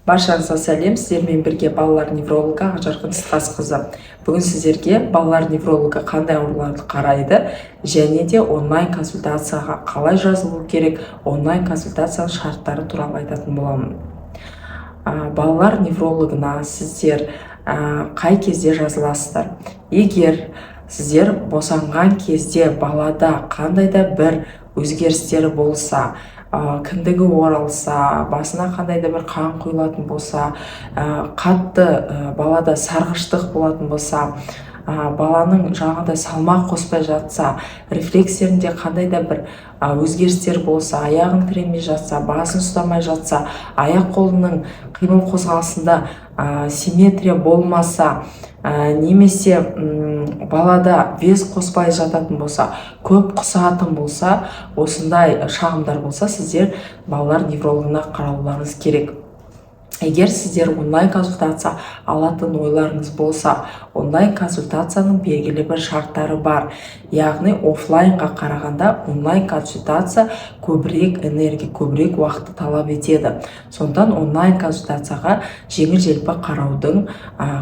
Баршаңызға сәлем! Сіздермен бірге балалар неврологы Ақжарқын Ысқасқызы. Бүгін сіздерге балалар неврологы қандай ауруларды қарайды және де онлайн консультацияға қалай жазылу керек, онлайн консультацияның шарттары туралы айтатын боламын. Балалар неврологына сіздер қай кезде жазыласыздар? Егер сіздер босанған кезде балада қандай да бір өзгерістер болса, кіндігі оралса, басына қандай да бір қан құйылатын болса, қатты балада сарғыштық болатын болса, баланың жаңағыдай салмақ қоспай жатса, рефлекстерінде қандай да бір өзгерістер болса, аяғын тіремей жатса, басын ұстамай жатса, аяқ қолының қимыл қозғалысында симметрия болмаса, немесе балада вес қоспай жататын болса, көп құсатын болса, осындай шағымдар болса, сіздер балалар неврологына қаралуларыңыз керек. Егер сіздер онлайн консультация алатын ойларыңыз болса, онлайн консультацияның белгілі бір шарттары бар. Яғни офлайнға қарағанда онлайн консультация көбірек энергия, көбірек уақытты талап етеді. Сондықтан онлайн консультацияға жеңіл желпі қараудың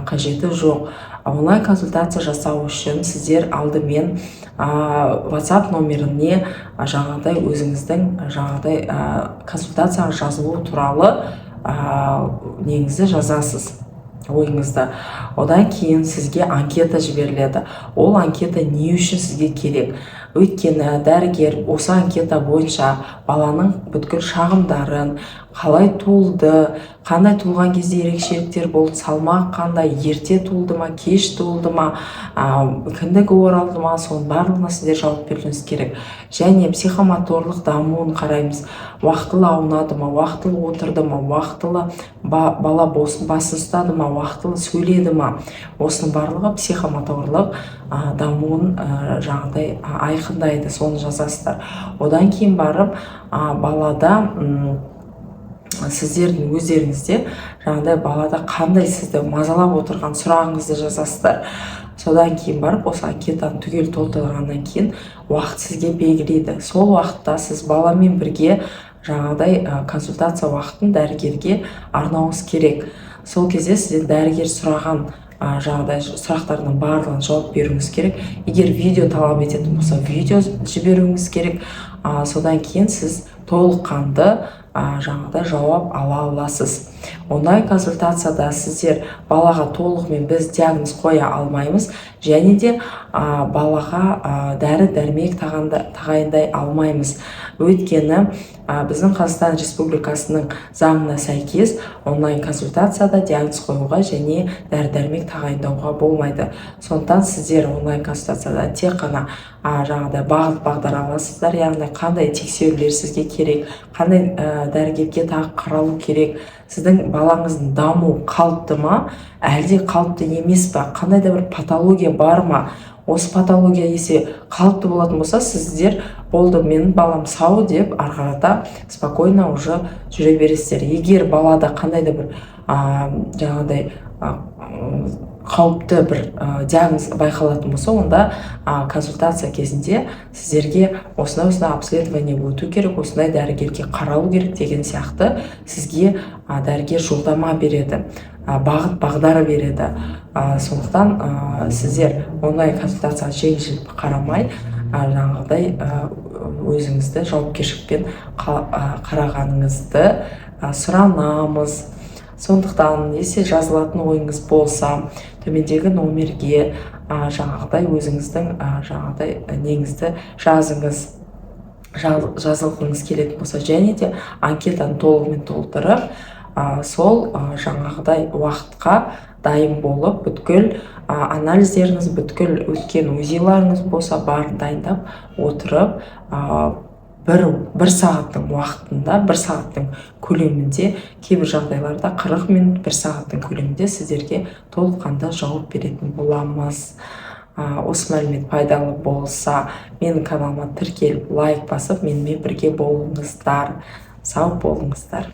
қажеті жоқ. Онлайн консультация жасау үшін сіздер алдымен WhatsApp номеріне жаңағыдай өзіңіздің жаңағыдай консультацияға жазылу туралы неңізді жазасыз, ойыңызды. Одан кейін сізге анкета жіберіледі. Ол анкета не үшін сізге керек? Өйткені дәрігер осы анкета бойынша баланың бүткіл шағымдарын, қалай туылды, қандай туылған кезде ерекшеліктер болды, салмақ қандай, ерте туылды ма, кеш туылды ма, кіндігі оралды ма, соның барлығына сіздер жауап беруіңіз керек. Және психомоторлық дамуын қараймыз: уақытылы аунады ма, уақытылы отырды ма, уақытылы бала басын ұстады ма, уақытылы сөйледі ма. Осының барлығы психомоторлық дамуын жаңағыдай айқындайды. Соны жазасыздар. Одан кейін барып балада сіздердің өздеріңізде жаңағыдай балада қандай сізді мазалап отырған сұрағыңызды жазасыздар. Содан кейін барып, осы анкетаны түгел толтырғаннан кейін уақыт сізге белгілейді. Сол уақытта сіз баламен бірге жаңағыдай консультация уақытын дәрігерге арнауыңыз керек. Сол кезде сізден дәрігер сұраған жаңағыдай сұрақтардың барлығын жауап беруіңіз керек. Егер видео талап ететін болса, видео жіберуіңіз керек. Содан кейін сіз толыққанды жаңағыдай жауап ала аласыз. Онлайн консультацияда сіздер балаға толығымен біз диагноз қоя алмаймыз және де балаға дәрі дәрмек тағайындай алмаймыз. Өйткені біздің Қазақстан Республикасының заңына сәйкес онлайн консультацияда диагноз қоюға және дәрі дәрмек тағайындауға болмайды. Сондықтан сіздер онлайн консультацияда тек қана жаңағыдай бағыт бағдар аласыздар, яғни қандай тексерулер сізге керек, қандай дәрігерге тағы қаралу керек, сіздің балаңыздың дамуы қалыпты ма, әлде қалыпты емес па, қандай да бір патология бар ма. Осы патология если қалыпты болатын болса, сіздер «болды, менің балам сау» деп ары қарата спокойно уже жүре бересіздер. Егер балада қандай да бір жаңағыдай қауіпті бір диагноз байқалатын болса, онда консультация кезінде сіздерге осындай осындай обследование өту керек, осындай дәрігерге қаралу керек деген сияқты сізге дәрігер жолдама береді, бағыт бағдар береді. Сондықтан сіздер онлайн консультацияға жеңіл желпі қарамай, жаңағыдай өзіңізді жауапкершілікпен қарағаныңызды сұранамыз. Сондықтан если жазылатын ойыңыз болса, төмендегі номерге жаңағыдай өзіңіздің жаңағыдай неңізді жазыңыз, жазылғыңыз келетін болса, және де анкетаны толығымен толтырып, сол жаңағыдай уақытқа дайын болып, бүткіл анализдеріңіз, бүткіл өткен УЗИларыңыз болса, барын дайындап отырып, бір сағаттың уақытында, бір сағаттың көлемінде, кейбір жағдайларда 40 минут, бір сағаттың көлемінде сіздерге толыққанды жауап беретін боламыз. Осы мәлімет пайдалы болса, менің каналыма тіркеліп, лайк басып, менімен бірге болыңыздар. Сау болыңыздар!